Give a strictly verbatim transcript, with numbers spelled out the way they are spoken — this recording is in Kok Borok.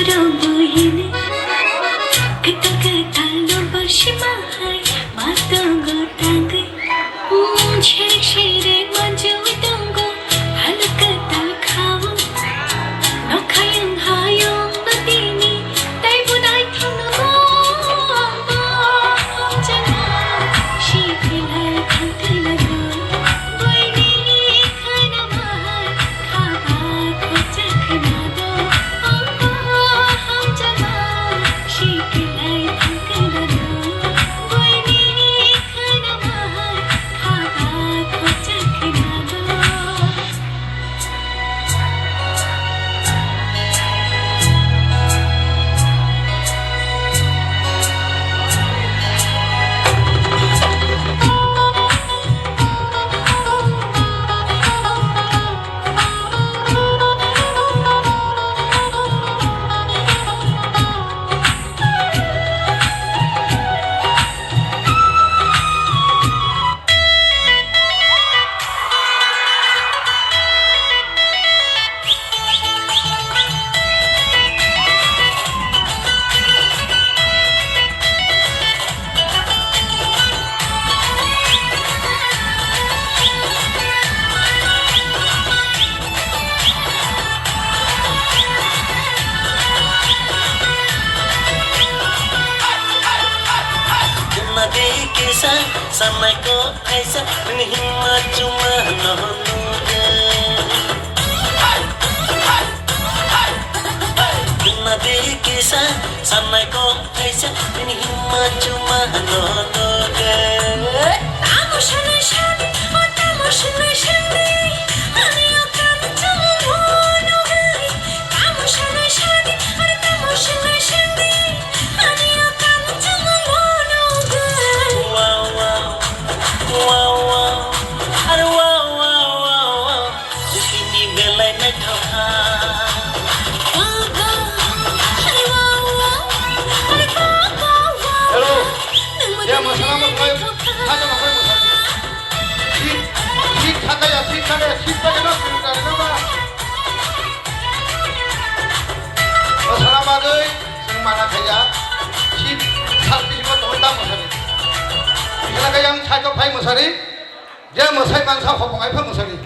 Rwngwi hwnwi, kwtal kwtal norbar sima hai ma tongo tangwi. Sherek sherek manjui tongo, halak kwtal khao. Nokhayung hayung no tini, taibo naithokno bo. Hamjakma, sikhwlai thangkhe lago, boini khwnamai. Nadi kisa sanai ko kaisa nini himma chuma no nuge. Nadi kisa sanai ko kaisa nini himma chuma no nuge. Tamo sanai sani, o tamo sanai sani, ani o kami chuma no nuge. Tamo sanai sani, o tamo sanai sani. Wow, wow, wow, wow, are wow, wow, wow, wow. Sini belai naithok kha. Hello. Ya, masala mo koi, khaja mo koi masala. Seat, seat thakaya, seat thakaya, seat thakaya, no, seat thakaya, no, ba. Masala bagwi. Chwng mana khaiya, si salpisi bo tongwi ta mwsari. Hwnkhai ang side o phai mwsari, je mwsai mansa hopong ai pha mwsari.